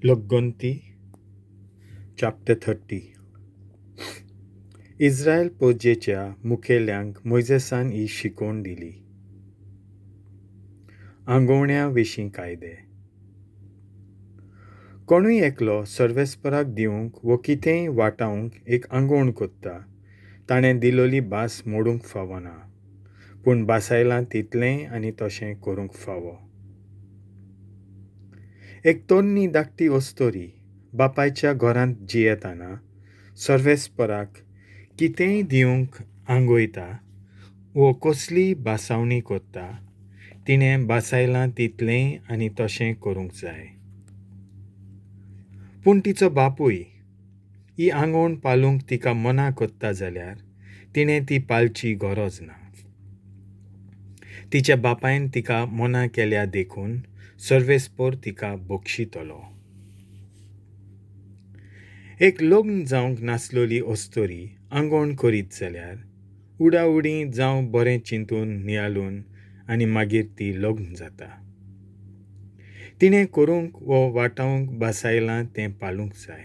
लोकगणती chapter 30. Israel पोजेच्या मुखेल्यांक मोयजेसान ही शिकवण दिली. आंगोवण्या विशीं कायदे. कोणूय एकलो सर्वेस्पराक दिवंक वो कितेंय वाटावंक एक आंगवण कोत्ता, ताणें दिलोली भास मोडूंक फावना, पूण भासायलां तितलेंय आनी तशें करूंक फावो. एक तरणी धाकटी अस्तोरी बापायच्या घरांत जियेतना सर्वेस्पराक कितेंय दिवंक आंगयता वो कसलीय भासावणी करता, तिणें भासायलां तितलेंय आनी तशें करूंक जाय. पूण तिचो बापूय ही आंगवण पालूंक तिका मना करता जाल्यार तिणें ती पालची गरज ना. तिच्या बापायन तिका मना केल्या देखून सर्वेस्पर तिका बक्षितलो. एक लग्न जावंक नासलोली अस्तोरी आंगवण करीत जाल्यार उडाउडी जावं बरें चिंतून नियाळून आनी मागीर ती लग्न जाता. तिणें करूंक वो वाटावंक भासायलां तें पालूंक जाय.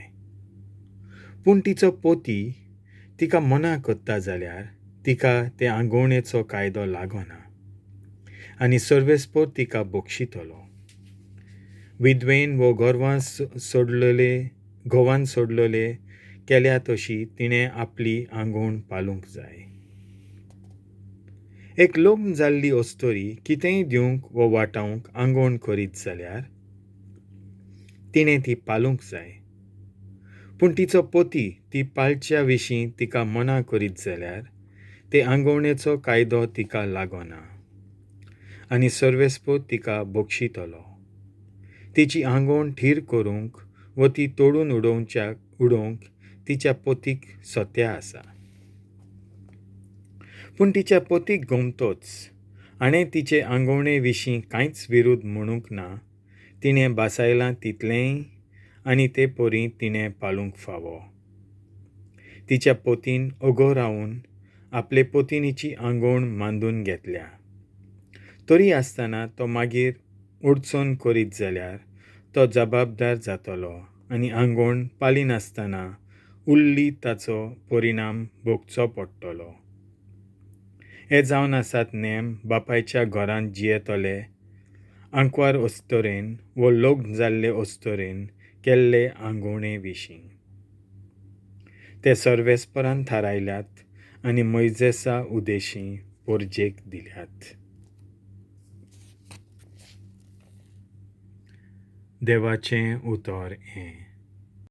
पूण तिचो पोती तिका मना करता जाल्यार तिका ते आंगवणेचो कायदो लागना आनी सर्वेस्पर तिका बक्षितलो. विधवेन वो गोरवां सोडलेले घोवान सोडलेले केल्या तशी तिणें आपली आंगवण पालूंक जाय. एक लग्न जाल्ली अस्तोरी कितेंय दिवंक वो वाटावंक आंगवण करीत जाल्यार तिणें ती पालूंक जाय. पूण तिचो पोती ती पाळच्या विशीं तिका मना करीत जाल्यार ते आंगवणेचो कायदो तिका लागना आनी सर्वेस्पर तिका बक्षितलो. तिची आंगवण थीर करूंक वो ती तोडून उडोवंक तिच्या पोतीक सत्या आसा. पूण तिच्या पोतीक गमतोच हाणें तिचे आंगवणे विशीं कांयच विरूद्ध म्हणूंक ना, तिणें भासायलां तितलेंय आनी ते परी तिणें पालूंक फावो. तिच्या पोतीन ओगो रावून आपले पोतिनीची आंगवण मांदून घेतल्या, तरी आसतना तो मागीर अडचण करीत जाल्यार तो जबाबदार जातलो आनी आंगवण पालिनासतना उरली ताचो परिणाम भोगचो पडटलो. हे जावन आसात नेम बापायच्या घरांत जियेतले आंकवार अस्तोरेन वो लग्न जाल्ले अस्तोरेन केल्ले आंगवणे विशीं. ते सर्वेस्परान थारायल्यात आनी मोयजेसा उदेशीं पोरजेक दिल्यात. देवाचें उतर हें.